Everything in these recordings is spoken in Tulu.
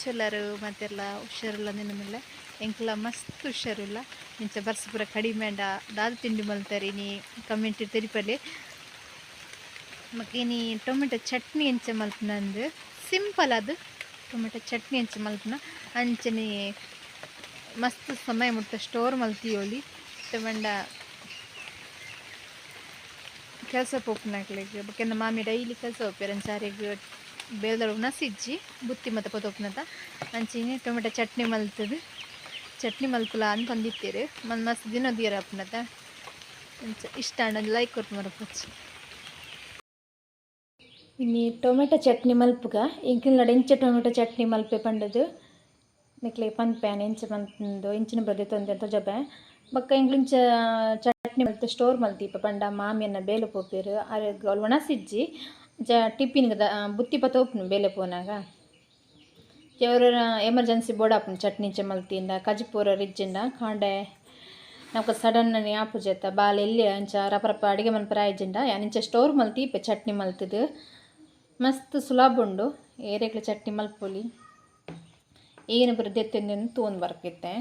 ಎಂಚೊಲ್ಲರು ಮತ್ತೆಲ್ಲ ಹುಷಾರಿಲ್ಲ ನಿನ್ನಲ್ಲ ಎಂಕ್ಲ ಮಸ್ತ್ ಹುಷಾರಿಲ್ಲ ಇಂಚ ಬರ್ಸ ಪೂರ ಕಡಿಮೆ ಅಂಡ ದಾದ ತಿಂಡಿ ಮಲ್ತಾರೆ ನೀ ಕಮೆಂಟ್ ತೆರಿಪಲ್ಲಿ ಮಕ್ಕ ಇನಿ ಟೊಮೆಟೊ ಚಟ್ನಿ ಎಂಚ ಮಲ್ಪುನಂದು ಸಿಂಪಲ್ ಅದು ಟೊಮೆಟೊ ಚಟ್ನಿ ಎಂಚ ಮಲ್ಪುನ ಅಂಚನೆ ಮಸ್ತ್ ಸಮಯ ಮುಟ್ಟ ಸ್ಟೋರ್ ಮಲ್ತಿಯೋಲಿ ತಮಂಡ ಕೆಲಸ ಪೋಪುನಕ್ಲೆಗ್ ಬೊಕ್ಕ ಎನ್ನ ಮಾಮಿ ಡೈಲಿ ಕೆಲಸ ಪೋಪೆರ್ ಅಂಚ ಆರೆಗ್ ಬೇಲ್ದಡ ಉಣಸಿಜ್ಜಿ ಬುತ್ತಿ ಮತ ಪೋತೋಪುನತ ಅಂಚನೆ ಟೊಮೆಟೊ ಚಟ್ನಿ ಮಲ್ತದು ಚಟ್ನಿ ಮಲ್ಪುಲ ಅಂದ್ ಪಂದಿತ್ತೆರ್ ಮನ್ ಮಸ್ತ್ ದಿನ ದೀಯರ ಆಪುನತ ಅಂಚ ಇಷ್ಟ ಆಂಡ ಒಂಜಿ ಲೈಕ್ ಕೊರ್ಪು ಮರಪೊಚ್ಚಿ. ಇನಿ ಟೊಮೆಟೊ ಚಟ್ನಿ ಮಲ್ಪುಗ ಎಂಕ್ಲೆನ ಎಂಚ ಟೊಮೆಟೊ ಚಟ್ನಿ ಮಲ್ಪೆ ಪಂಡದು ನಿಕ್ಲೆಗ್ ಪನ್ಪೆ ಯಾನ್ ಎಂಚ ಮಲ್ತುಂದು ಎಂಚಿನ ಬುರ ದೆತೊಂದೆ ತೋಜಪೆ ಬೊಕ್ಕ ಎಂಕ್ಲು ಇಂಚ ಚಟ್ನಿ ಮಲ್ತ್ ಸ್ಟೋರ್ ಮಲ್ತಿಪ್ಪ ಪಂಡ ಮಾಮಿಯನ್ನ ಬೇಲೆ ಪೋಪೆರ್ ಅರೆಗ್ ಅವು ಒಣಸಿಜ್ಜಿ ಅಂಚ ಟಿಫಿನ್ ಬುತ್ತಿ ಪತೋಪುನು ಬೇಲೆ ಪೋನಾಗ ಎವರ ಎಮರ್ಜೆನ್ಸಿ ಬೋಡಾಪುಂಡು ಚಟ್ನಿ ಇಂಚ ಮಲ್ತಿಂಡ ಕಜಿಪು ಪೂರ ಇಜ್ಜಿಂಡ ಕಾಂಡೆ ನಮಕ್ ಸಡನ್ ಆಪುಜತ್ತ ಬಾಲೆ ಎಲ್ಲಿ ಅಂಚ ರಪ ರಪ ಅಡಿಗೆ ಮನ್ಪೆರೆ ಆಯಿಜಿಂಡ ಯಾನ್ ಇಂಚ ಸ್ಟೋರ್ ಮಲ್ತಿ ಚಟ್ನಿ ಮಲ್ತುದು ಮಸ್ತ್ ಸುಲಭ ಉಂಡು ಏರೆಗ್ಲ ಚಟ್ನಿ ಮಲ್ಪೊಲಿ ಏನ್ ಪೂರ ದೆತ್ತೊಂದು ತೂವೊಂದು ಬರ್ಪಿತ್ತೆ.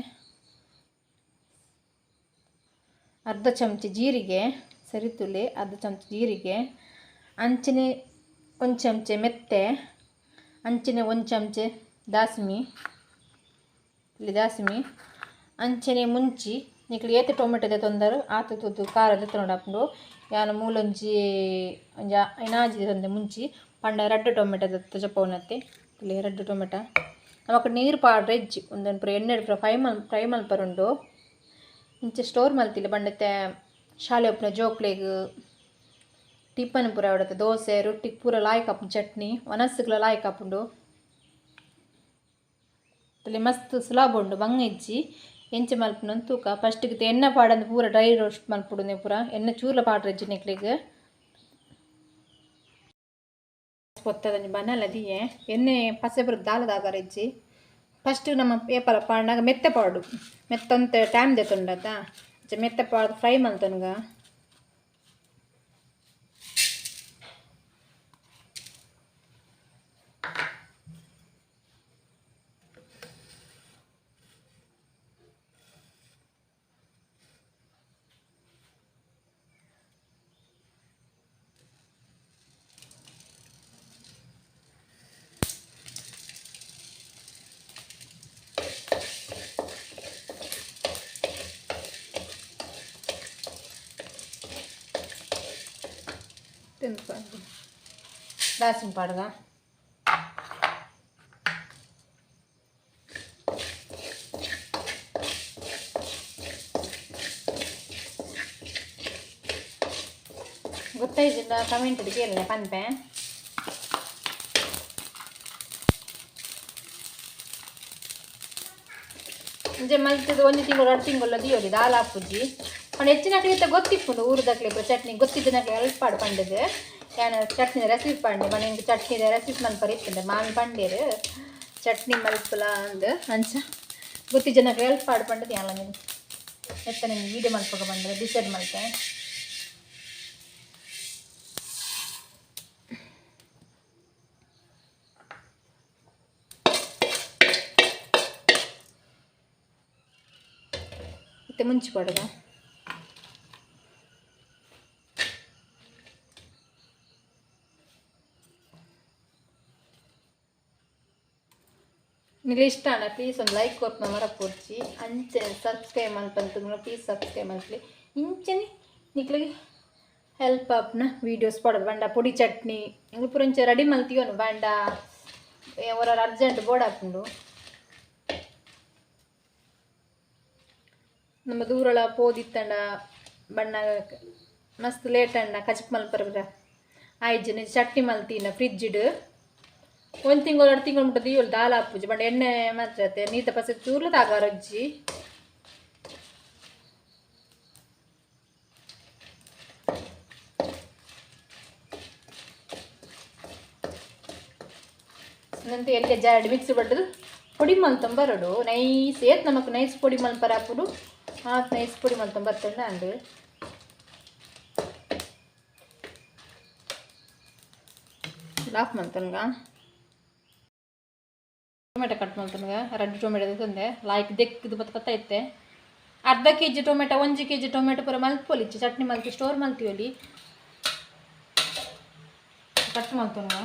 ಅರ್ಧ ಚಮಚ ಜೀರಿಗೆ ಸರಿತುಲೆ ಅರ್ಧ ಚಮಚ ಜೀರಿಗೆ ಅಂಚನೆ ಒಂದು ಚಮಚ ಮೆತ್ತೆ ಅಂಚನೆ ಒಂದು ಚಮಚ ದಾಸ್ಮಿ ಇಲ್ಲಿ ದಾಸ್ಮಿ ಅಂಚನೆ ಮುಂಚಿ ನಿಕ್ಲು ಏತ್ ಟೊಮೆಟೊ ದೆತೊಂದರ್ ಆತ್ ತೂದು ಖಾರ ದೆತೊನೊಡಾಪುಂಡು ಯಾನ್ ಮೂಲೊಂಜಿ ಒಂಜಿ ಐನಾಜಿ ದೆತೊಂದೆ ಮುಂಚಿ ಪಂಡ ರಡ್ಡ್ ಟೊಮೆಟೊ ತೋಜಪಾವುನತೆ ಇಲ್ಲಿ ರಡ್ಡ್ ಟೊಮೆಟೊ ನಮಕ್ ನೀರು ಪಾಡ್ರೆ ಇಜ್ಜಿ ಉಂದೆನ್ ಪೂರ ಎಣ್ಣೆಡ್ ಪೂರ ಫ್ರೈ ಮಲ್ಪರುಂಡು ಇಂಚ ಸ್ಟೋರ್ ಮಲ್ತಿಲ್ಲ ಪಂಡ ಇತ್ತೆ ಶಾಲೆ ಉಪ್ಪುನ ಜೋಕ್ಲೆಗ್ ಟಿಫನ್ ಪೂರ ಆವಡತ್ತೆ ದೋಸೆ ರೊಟ್ಟಿ ಪೂರ ಲಾಯ್ಕ್ ಆಪುಂಡು ಚಟ್ನಿ ವನಸ್ಗ್ಲ ಲಾಯ್ಕ್ ಆಪುಂಡು ತಲೆ ಮಸ್ತ್ ಸುಲಭ ಉಂಡು ಬಂಗ ಇಜ್ಜಿ ಎಂಚ ಮಲ್ಪುನ ತೂಕ ಫಸ್ಟಿಗೆ ಎಣ್ಣೆ ಪಾಡಂದು ಪೂರ ಡ್ರೈ ರೋಸ್ಟ್ ಮಲ್ಪುಡು ಪೂರ ಎಣ್ಣೆ ಚೂರ್ಲ ಪಾಡ್ರೆ ಇಜ್ಜಿ ನಿಕ್ಲೆಗ್ ಪೊತ್ತದ ಬನಲ ದಿಯೆ ಎಣ್ಣೆ ಪಸೆ ಪೂರ ದಾಲದ ಇಜ್ಜಿ ಫಸ್ಟ್ ನಮ್ಮ ಏಪಲ ಪಾಡ್ನಾಗ ಮೆತ್ತೆ ಪಾಡು ಮೆತ್ತಂತ ಟೈಮ್ ದೆತೊಂಡತ ಅಂಚ ಮೆತ್ತೆ ಪಾಡ್ದು ಫ್ರೈ ಮಲ್ತೊನ್ಗ ದಾಸಿನ ಪಾಡ್ದ ಗೊತ್ತಾಯ್ತಿಲ್ಲ ಕಮೆಂಟ್ ಕೇಳಲೆ ಪನ್ಪೆ. ಇಂಚ ಮಲ್ತದು ಒಂಜಿ ತಿಂಗಳು ಎರಡು ತಿಂಗಳು ದಿಯೋಲಿ ದಾಲ ಆಪುಜಿ ಪಂಡ ಹೆಚ್ಚಿನಕ್ಲೆ ಗೊತ್ತಿಪ್ಪುಂಡು ಊರುದಕ್ಲೆ ಚಟ್ನಿ ಗೊತ್ತಿದ್ದನಕ್ಲೆ ಹೆಲ್ಪ್ ಪಾಡು ಪಂಡದು ಯಾನ್ ಚಟ್ನಿ ರೆಸಿಪಿ ಪಂಡೆ ಪಂಡ ಎಂಕ್ ಚಟ್ನಿ ರೆಸಿಪಿ ಮನ್ಪರೆ ಇತ್ತುಂಡೆ ಮಾಮಿ ಪಂಡೇರು ಚಟ್ನಿ ಮಲ್ಪುಲ ಅಂದ್ ಅಂಚ ಗೊತ್ತಿಜ್ಜನಕ್ಲೆ ಹೆಲ್ಪ್ ಪಾಡು ಪಂಡದು ಯಾನ್ಲ ನೆತ್ತ ನಿಂಗೆ ವೀಡಿಯೋ ಮಲ್ಪಗ ಪಂಡದು ಡಿಸೈಡ್ ಮಲ್ತೆ. ಇತ್ತೆ ಮುಂಚಿ ಪಾಡುಗ ನಿಮಗೆ ಇಷ್ಟ ಅಣ್ಣ ಪ್ಲೀಸ್ ಒಂದು ಲೈಕ್ ಕೊರ್ಪುನ ಮರಪೊಡ್ಚಿ ಅಂಚನೆ ಸಬ್ಸ್ಕ್ರೈಬ್ ಮಲ್ಪಂತುಂಡ ಪ್ಲೀಸ್ ಸಬ್ಸ್ಕ್ರೈಬ್ ಮಲ್ಪಲೆ ಇಂಚನೆ ನಿಕ್ಲೆಗ್ ಹೆಲ್ಪ್ ಆಪುನ ವೀಡಿಯೋಸ್ ಪಾಡೋದು ಬಂಡ ಪೊಡಿ ಚಟ್ನಿ ಎಂಕ್ಲು ಪೂರ ಇಂಚ ರೆಡಿ ಮಲ್ತಿಯೋನು ಬಂಡ ಒರ ಅರ್ಜೆಂಟ್ ಬೋಡಾಪುಂಡು ನಮ್ಮ ದೂರಳ ಪೋದಿತ್ತಂಡ ಬಣ್ಣ ಮಸ್ತ್ ಲೇಟ್ ಅಂಡ ಕಜಿಪ್ ಮಲ್ಪರ ಆಯ್ಜನೆ ಚಟ್ನಿ ಮಲ್ತಿನ ಫ್ರಿಜ್ಡ್ ಒಂದು ತಿಂಗಳು ಎರಡು ತಿಂಗಳು ಮುಟ್ಟ ದಿಯೋಲಿ ದಾಲ ಆಪುಜಿ ಬಟ್ ಎಣ್ಣೆ ಮಾತ್ರ ಅತ್ತೆ ನೀತ ಪಸೆ ಚೂರ್ಲ ತಾಗಾರಜ್ಜಿ ನಂತ ಎಲ್ಲ ಜಾಡಿ ಮಿಕ್ಸಿ ಬಡ್ದು ಪೊಡಿ ಮಲ್ತೊಂಬರಡು ನೈಸ್ ಏತ್ ನಮಕ್ ನೈಸ್ ಪೊಡಿ ಮಲ್ಪರ ಆಪುಡು ಆತ್ ನೈಸ್ ಪೊಡಿ ಮಲ್ತೊಂಬರ್ತಂಡ ಅಂದು ಆಫ್ ಮಲ್ತೊನ್ಗ. ಟೊಮೆಟೊ ಕಟ್ ಮಲ್ತುನಗ ರಡ್ಡ್ ಟೊಮೆಟೊ ದೆತ್ತೊಂದೆ ಲಾಯ್ಕ್ ದೆಕ್ಕ್ದ್ ಪತ್ತ ಪತ್ತ ಇತ್ತೆ. ಅರ್ಧ ಕೆಜಿ ಟೊಮೆಟೊ, 1 ಕೆಜಿ ಟೊಮೆಟೊ ಪೂರ ಮಲ್ಪೊಲಿಚ್ಚಿ, ಚಟ್ನಿ ಮಲ್ತಿ ಸ್ಟೋರ್ ಮಲ್ತಿಯೊಲಿ. ಕಟ್ ಮಲ್ತುನಗ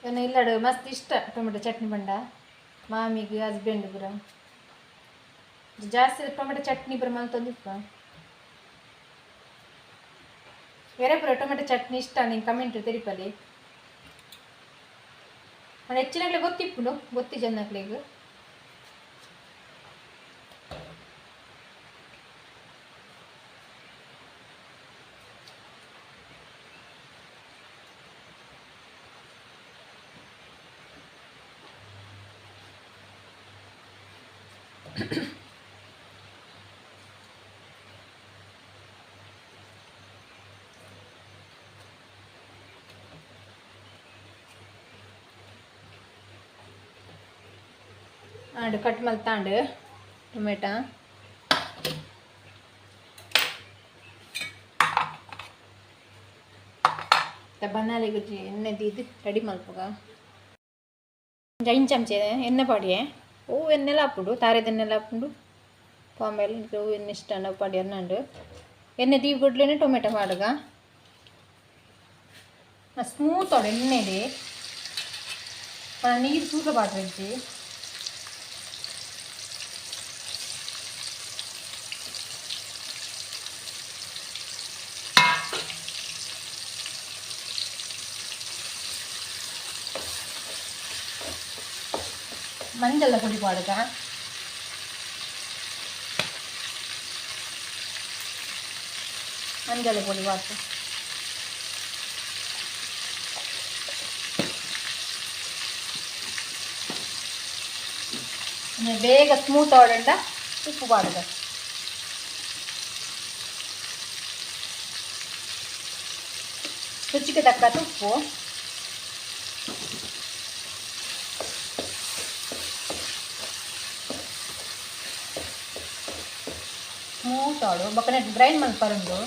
ಎನ್ನ ಇಲ್ಲಡ್ ಮಸ್ತ್ ಇಷ್ಟ ಟೊಮೆಟೊ ಚಟ್ನಿ ಪಂಡ, ಮಾಮಿಗ್ ಹಸ್ಬೆಂಡ್ ಪೂರ. ಜಾಸ್ತಿ ಟೊಮೆಟೊ ಚಟ್ನಿ ಪೂರ ಮಲ್ತೊಂದಿಪ್ಪ. ಬೇರೆ ಪೂರ ಟೊಮೆಟೊ ಚಟ್ನಿ ಇಷ್ಟ ನಿಂಗೆ ಕಮೆಂಟ್ ತೆರಿಪಲಿ. ಪಂಡ ಹೆಚ್ಚಿನಕ್ಲೆ ಗೊತ್ತಿಪ್ಪುಂಡು, ಗೊತ್ತಿ ಜನಕ್ಲೆಗ್. ಆಂಡ್ ಕಟ್ ಮಲ್ತಾಂಡ್ ಟೊಮೆಟೊ. ಬನ್ನಾಲಿಗೆ ಎಣ್ಣೆ ದೀದ್ ರೆಡಿ ಮಲ್ಪುಗ. ಒಂಜಿ 5 ಚಮಚೆ ಎಣ್ಣೆ ಪಾಡಿಯೆ. ಒವು ಎಣ್ಣೆಲ ಆಪುಂಡು, ತಾರೆದ ಎಣ್ಣೆಲ ಆಪುಂಡು, ಪಾಮೇಲ್ ಒವು ಎಣ್ಣೆ ಇಷ್ಟ ಅವು ಪಾಡಿ ಎಣ್ಣೆ. ಎಣ್ಣೆ ದೀವು ಕೂಡ್ಲೆನೆ ಟೊಮೆಟೊ ಪಾಡುಗ. ಸ್ಮೂತ್ ಆವೊಡು ಎಣ್ಣೆಡೆ. ನೀರು ಸೂತ ಪಾಡ್ರೆಜ್ಜಿ. ಮಂಜಲ್ಲ ಪೊಡಿ ಪಾಡುಗ. ಮಂಜಲ್ ಪೊಡಿ ಪಾಡ್ದು ಬೇಗ ಸ್ಮೂತ್ ಆವೊಡಂಡ ಉಪ್ಪು ಪಾಡುಗ. ರುಚಿಗೆ ತಕ್ಕಂತೆ ಉಪ್ಪು. ಸ್ಮೂತ್ ಆವೊಡು. ಬೊಕ್ಕ ನೆಟ್ ಗ್ರೈಂಡ್ ಮಲ್ಪರುಂಡು.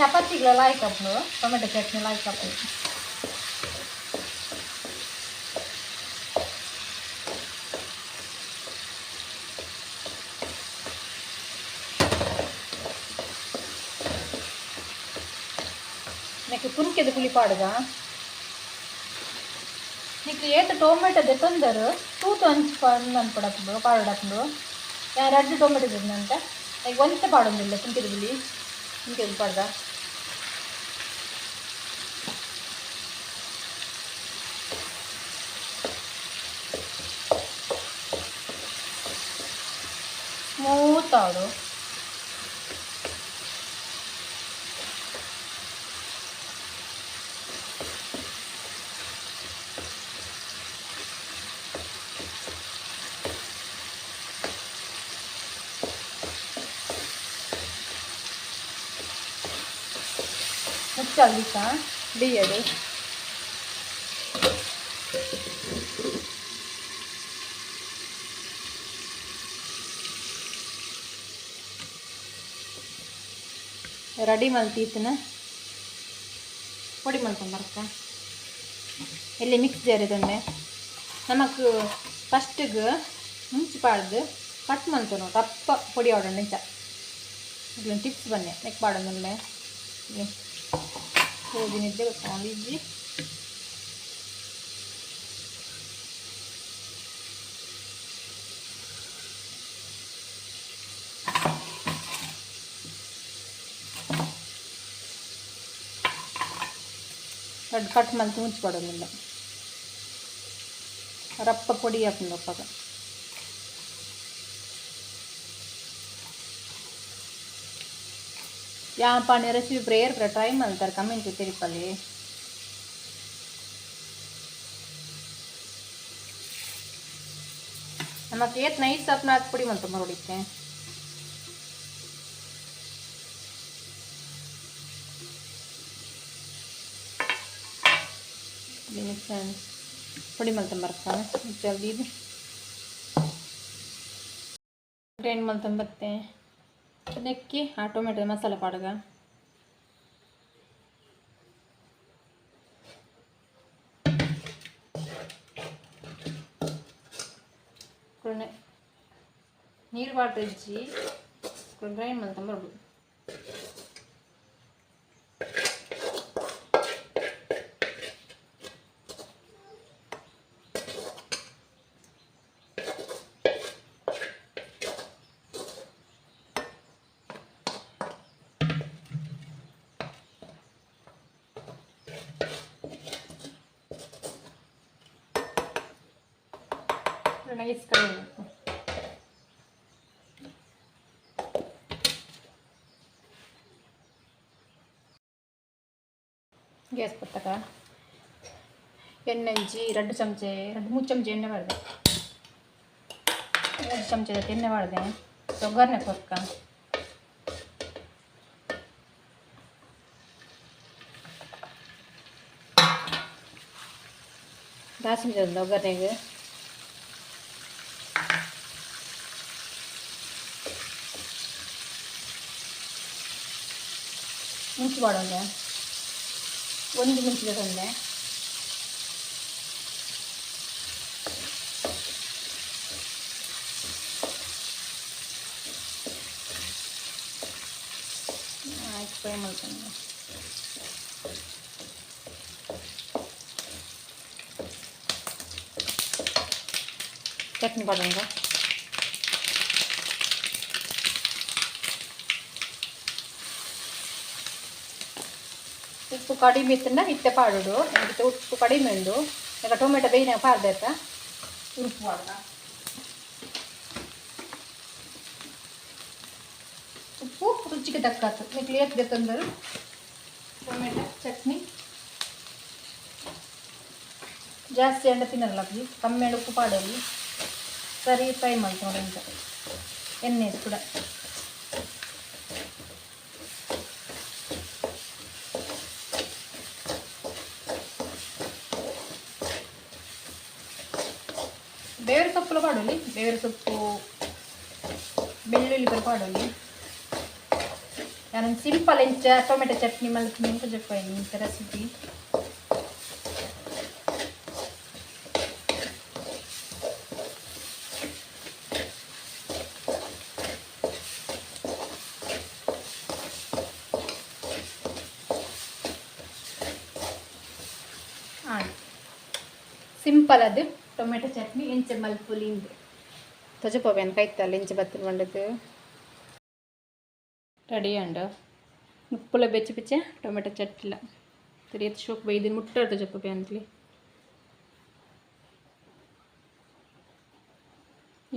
ಚಪಾತಿಗಳ ಲಾಯ್ಕ್ ಆಪುಂಡು, ಟೊಮೆಟೊ ಚಟ್ನಿ ಲಾಯ್ಕ್ ಆಪುಂಡು. ನೆಕ್ಕ್ ಪುನ್ಕೆದ ಪುಳಿ ಪಾಡುಗ. ನಿಕ್ಕ್ ಏತ್ ಟೊಮೆಟೊ ದೆತೊಂದರ್ ತೂತು ಅಂಚ ಮನ್ಪೊಡಾಪುಂಡು, ಪಾಡೊಡಾಪುಂಡು. ಯಾನ್ ರಡ್ಡ್ ಟೊಮೆಟೊ ದೆತ್ತ್ನಂತ ಐಕ್ ಒಂತೆ ಪಾಡೊಂದುಲ್ಲೆ ಪುನ್ಕೆದ ಪುಳಿ. ಪುನ್ಕೆದ ಪಾಡ್ದ. ಸ್ಮೂತ್ ಆವೊಡು. ಮುಚ್ಚಾಲ್ ದೀಕ ಬೇಯಡ್. ರೆಡಿ ಮಲ್ತೀತನ ಪೊಡಿ ಮಲ್ತೊಂದು ಬರ್ಕ. ಎಲ್ಲಿ ಮಿಕ್ಸ್ ಜಾರ್. ನಮಕ್ ಫಸ್ಟಿಗೆ ಮುಂಚಿ ಪಾಡ್ದು ಕಟ್ ಮಲ್ತೊನು, ರಪ್ಪ ಪೊಡಿ ಆವೊಡು. ಇಂಚ ಟಿಪ್ಸ್ ಬನ್ನೆ ನೆಕ್ ಪಾಡೊಂದುಲ್ಲೆ. ತೋಜಿನಿದ್ದೆ ಗೊತ್ತಾವೊಂದಿಜ್ಜಿ. ರಡ್ಡ್ ಕಟ್ ಮಲ್ತ್ ಮುಂಚಿ ಪಾಡೊಂದುಲ್ಲೆ, ರಪ್ಪ ಪೊಡಿ ಆಪುಂಡು ಅಪಗ. ಯಾ ಪಾನೆ ರೆಸಿಪಿ ಪ್ರೇಯರ್ ಪ್ರ ಟ್ರೈ ಮಾಡ್ತಾರೆ ಕಮೆಂಟ್ ತೆರಿಪಲ್ಲಿ. ನಮಕ್ ಏತ್ ನೈಸ್ ಅಪ್ನ ಅದು ಪುಡಿ ಮಂತ ಮರೋಡಿತ್ತೆ. ಪುಡಿ ಮಲ್ತಂಬರ್ತಾನೆ ಜಲ್ದಿ ಇದು ಗ್ರೈಂಡ್ ಮಲ್ತಂಬತ್ತೆ. ನೆಕ್ಕಿ ಆ ಟೊಮೆಟೊ ಮಸಾಲೆ ಪಾಡ್ಗ ನೀರು ವಾಟರ್ ಇಜ್ಜಿ ಗ್ರೈಂಡ್ ಮಲ್ತಂಬರ್ಡು. ನೈಸ್ ಕಡಿಮೆ ಗ್ಯಾಸ್ ಪತ್ತಕ ಎಣ್ಣೆಂಜಿ 2 ಚಮಚೆ 2-3 ಚಮಚೆ ಎಣ್ಣೆ ಮಾಡಿದೆ, 3 ಚಮಚೆ ಎಣ್ಣೆ ಮಾಡಿದೆ. ಒಗ್ಗರಣೆ ಕೊರ್ಕ ದಾಸಿಮೆ ಒಗ್ಗರಣೆಗೆ ಮುಂಚೆ ಮಾಡೋಣ. ಒಂದು ಮುಂಚಿಗೆ ತಂದೆ ಆಯ್ತು, ಫ್ರೈ ಮಾಡ್ಕೊಂಡು ಚಟ್ನಿ ಮಾಡೋಣ. ಉಪ್ಪು ಕಡಿಮೆ ಇತ್ತಂಡ ಇತ್ತೆ ಪಾಡೋಡು, ಇತ್ತೆ ಉಪ್ಪು ಕಡಿಮೆ ಉಂಡು. ಈಗ ಟೊಮೆಟೊ ಬೇಯಿನ ಪಾಡ್ದಾಯ್ತಾ ಉಪ್ಪು ಪಾಡ್ದ. ಉಪ್ಪು ರುಚಿಗೆ ತಕ್ಕತ್ತು ನೀವು ಏತ್ ಬೇಕಂದರು. ಟೊಮೆಟೊ ಚಟ್ನಿ ಜಾಸ್ತಿ ಅಂಡ ತಿನ್ನಲ್ಲ ಅಪ್ಪಿ, ಕಮ್ಮಿ ಉಪ್ಪು ಪಾಡೋಲಿ. ಸರಿ ಫ್ರೈ ಮಾಡ್ತು ನೋಡಿ ಇಂತ ಎಣ್ಣೆ ಕೂಡ. ಬೇರೆ ಸೊಪ್ಪು ಪಾಡೋಲಿ, ಬೇರೆ ಸೊಪ್ಪು ಬೆಳ್ಳುಳ್ಳಿ ಬರ ಪಾಡೋಲಿ. ನಾನು ಸಿಂಪಲ್ ಎಂಚ ಟೊಮೆಟೊ ಚಟ್ನಿ ಮಲ್ಪುನಿ ಜಪ್ಪ ಇಂಚ ರೆಸಿಪಿ. ಸಿಂಪಲ್ ಅದು ಟೊಮೆಟೊ ಚಟ್ನಿ ಎಂಚ ಮಲ್ಪುಲಿ ಇಂದು ತೊಜಪೋಬೇನು ಕೈತಲ್ಲ ಎಂಚ ಬತ್ತಿನ ಬಂಡದು ರೆಡಿ ಅಂಡು. ಉಪ್ಪುಲ ಬೆಚ್ಚ ಬೆಚ್ಚ ಟೊಮೆಟೊ ಚಟ್ನಿಲ ಸರಿ ಶೋಕ್ ಬೈದಿನ ಮುಟ್ಟ ತೊಜಪೋಬೆ ಅಂತಲಿ.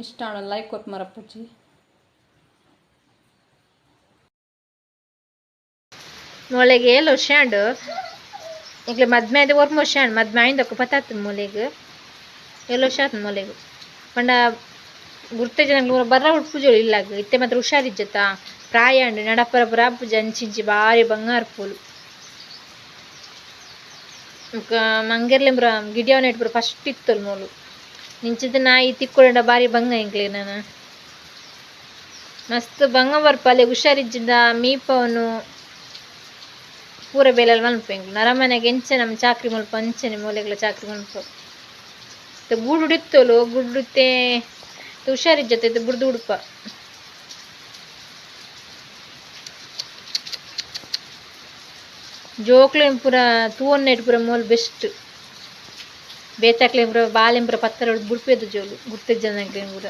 ಇಷ್ಟ ಲೈಕ್ ಕೊಟ್ಟು ಮರಪ್ಪಚ್ಚಿ. ಮೊಳೆಗೆ ಏಳು ವರ್ಷ ಅಂಡು ಈಗಲೇ ಮದ್ಮೆ ಆಯ್ತು ಒರ್ಮ ವರ್ಷ ಅಂಡ್ ಮದ್ಮೆ ಆಯಿಂದಕ್ಕ ಪತ್ತಾತು ಮೊಲೆಗ್ ಏಳು ವರ್ಷ ಆತು ಮೊಲೆಗ್. ಪಂಡ ಗುರ್ತೆ ಜನಗಳು ಬರ್ರ ಉಡ್ಪುಜೋಳು ಇಲ್ಲಾಗ ಇತ್ತೆ ಮಾತ್ರ ಹುಷಾರಿಜ್ಜತ ಪ್ರಾಯ ಅಂಡು ನಡಪರ ಪುರ ಅಂಚಿಂಚಿ ಬಾರಿ ಬಂಗಾರ ಪೂಲು. ಮಂಗೆರ್ಲೆಂಬ್ರ ಗಿಡಿಯವನ ಇಟ್ಬರ ಫಸ್ಟ್ ಇತ್ತಲ್ ಮೋಲು ನಿಂಚಿದ ನಾಯಿ ತಿಕ್ಕೊಳಂಡ ಬಾರಿ ಬಂಗ ಎಂಕ್ಲೆ ನಾನು ಮಸ್ತ್ ಬಂಗ ಬರ್ಪ ಹುಷಾರಿಜ್ಜಿಂದ ಮೀಪವನು ಪೂರ ಬೇಲೆಲ್ಲ ಮನ್ಪು ಎಂಕ್ಲು ನರಮನೆಗೆ ಎಂಚೆ ನಮ್ಮ ಚಾಕ್ರಿ ಮಲ್ಪ ಅಂಚೆನೆ ಮೂಲೆಗಳ ಚಾಕ್ರಿ ಮಲ್ಪ. ಗೂಡುಡಿತ್ತೋಲು ಗುಡುತ್ತೆ ಹುಷಾರಿಜ್ಜತೆ ಬುಡ್ದು ಉಡುಪ. ಜೋಕ್ಲೇನ್ ಪೂರ ತೂವೊನ್ನೆಟ್ ಪೂರ ಮೋಲ್ ಬೆಸ್ಟ್ ಬೇತಾಕ್ಲೇನ್ ಪೂರ ಬಾಲೆನ್ ಪೂರ ಪತ್ತರ ಬುಡ್ಪೇದು ಜೋಲು ಗುರ್ತಿಜ್ಜನಕ್ಲೇನ್ ಪೂರ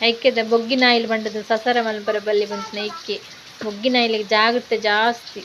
ಐಕ್ಯದ ಬೊಗ್ಗಿನ ಆಯಿಲ್ ಬಂಡದ ಸಸರ ಮಲ್ಪರ ಬಲ್ಲಿ ಬಂತಿನ ಐಕ್ಕೆ ಬೊಗ್ಗಿನ ಆಯಿಲಿಗೆ ಜಾಗ್ರತೆ ಜಾಸ್ತಿ.